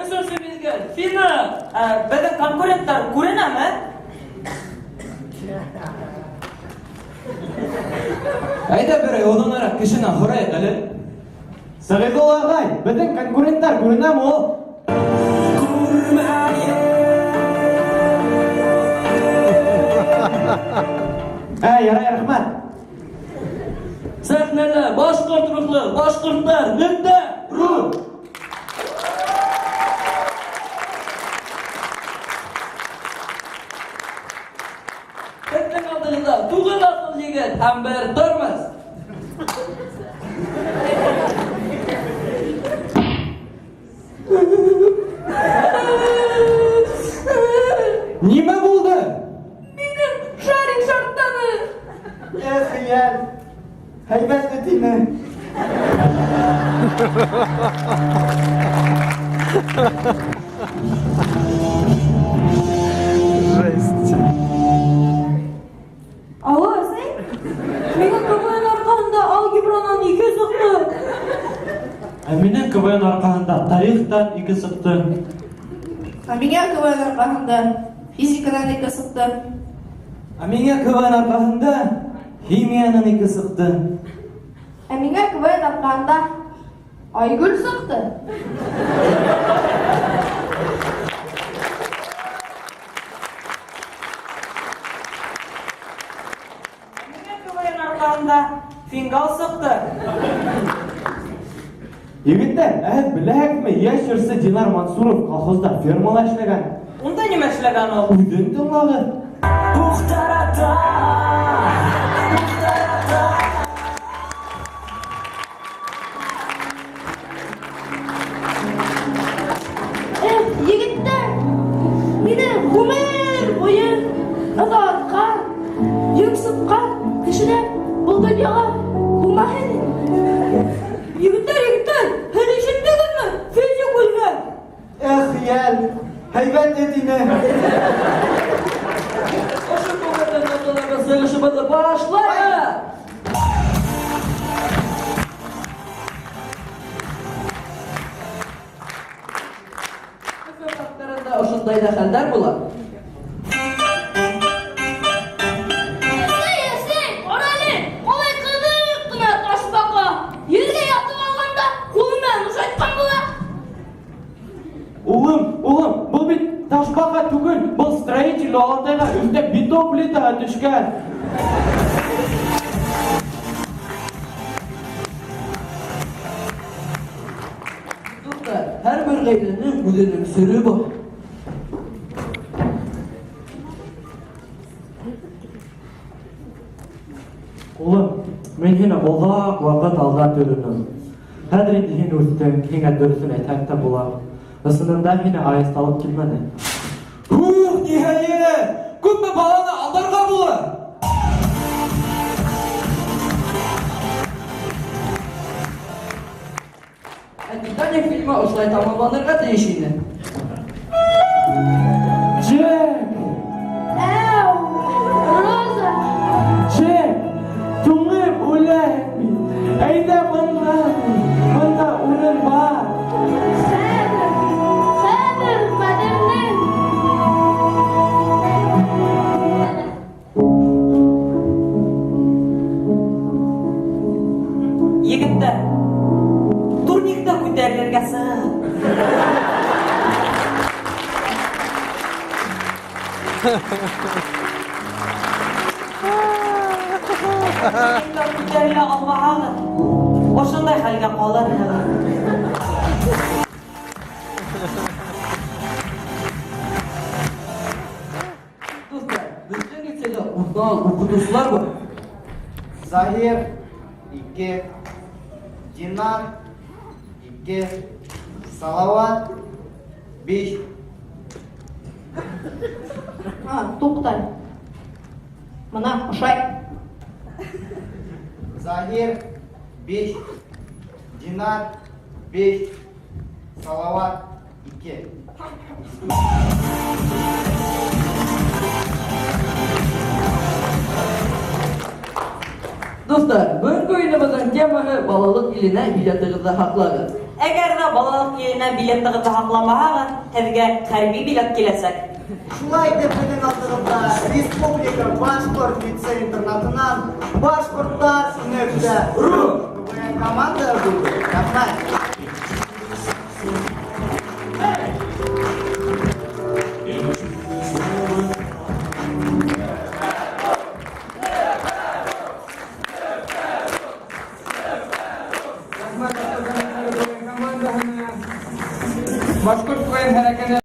Өсөнсө миҙгел, финал! Ә, беҙҙең конкуренттар күренәме? Әйҙә берәй оҙонораҡ кешенән һорайыҡ әле. Сәғидулла ағай, беҙҙең конкуренттар күренәме ул? Ә, ярай, рәхмәт. Сәхнәлә башҡорт рухлы башҡорттар нөктә ру. Һеҙҙең алдығыҙҙа туғыҙ аҫыл егет һәм бер тормоз. Нимә булды? Минең шарик шартланы. Эх, йәл. Һәйбәт бит ине. Жесть. Алло, әсәй? Минең КВН арҡаһында алгебранан ике сыҡты. Ә минең КВН арҡаһында тарихтан ике сыҡты. Ә миңә КВН арҡаһында физиканан ике сыҡты. Ә миңә КВН арҡаһында химиянан ике сыҡты. Ә миңә КВН арҡаһында Айгөл сыҡты. Миңә КВН арҡаһында фингал сыҡты. Егеттәр, ә һеҙ беләһегеҙме, йәш йырсы Динар Мансуров колхозда фермала эшләгән. Унда нимә эшләгән ул? Үҙен тыңлағыҙ. Ухтарата! Ухтарата! Эх, егеттәр, мине ғүмер буйы оҙатҡан, йонсотҡан кешеләр был донъяла булмаһын. Егеттәр, егеттәр, һеҙ ишеттегеҙме? Физик үлгән. Эх, йәл. Һәйбәт бит ине. Ошо күңелле ноталарҙа сығышыбыҙҙы башлайбыҙ. Өфө парктарында ошондай ҙа хәлдәр була. Әсәй, әсәй, ҡара әле, ҡалай ҡыҙыҡ ҡына ташбаҡа. Ергә ятып алған да ҡулы менән ошайтҡан була. Улым, улым, был бит ташбаҡа түгел, был строитель олатайға өҫтәп бетон плитаһы төшкән. Дуҫтар, һәр бер ғаиләнең үҙенең сере бар. Улым, мин һине оҙаҡ ваҡыт алдан йөрөнөм. Хәҙер инде һин үҫтең, һиңә дөрөҫөн әйтһәк тә була. Ысынында һине аист алып килмәне. Хух, ниһайәт! Күпме баланы алдарға була? Ә Титаник фильмы ошолай тамамланырға тейеш ине. Джек! Әү, Роза. Джек! Туңып үләм мин. Әйҙә бында, бында урын бар. Хәҙер, хәҙер, ҡәҙерлем. Егеттәр, турникта күтәрелергә сыҡ. Турникта күтәрелә алмаһағыҙ, ошондай хәлгә ҡалырһығыҙ. Дуҫтар, беҙҙең лицейҙа уҫал уҡытыусылар бар. Заһир, ике, Динар, ике, Салават, биш. А, туҡта. Бына ошай. Заһир, биш, Динар, биш, Салават, ике. Дуҫтар, бөгөнгө уйыныбыҙҙың темаһы балалыҡ иленә билетығыҙҙы һаҡлағыҙ. Әгәр ҙә балалыҡ иленә билетығыҙҙы һаҡламаһағыҙ, һеҙгә хәрби билет киләсәк. Шулай итеп, беҙҙең алдығыҙҙа Республика башҡорт лицей-интернатынан Башҡорттар нөктә ру КВН команда булды. Рәхмәт. Рәхмәт, командаһына. Башҡорт КВН хәрәкәте.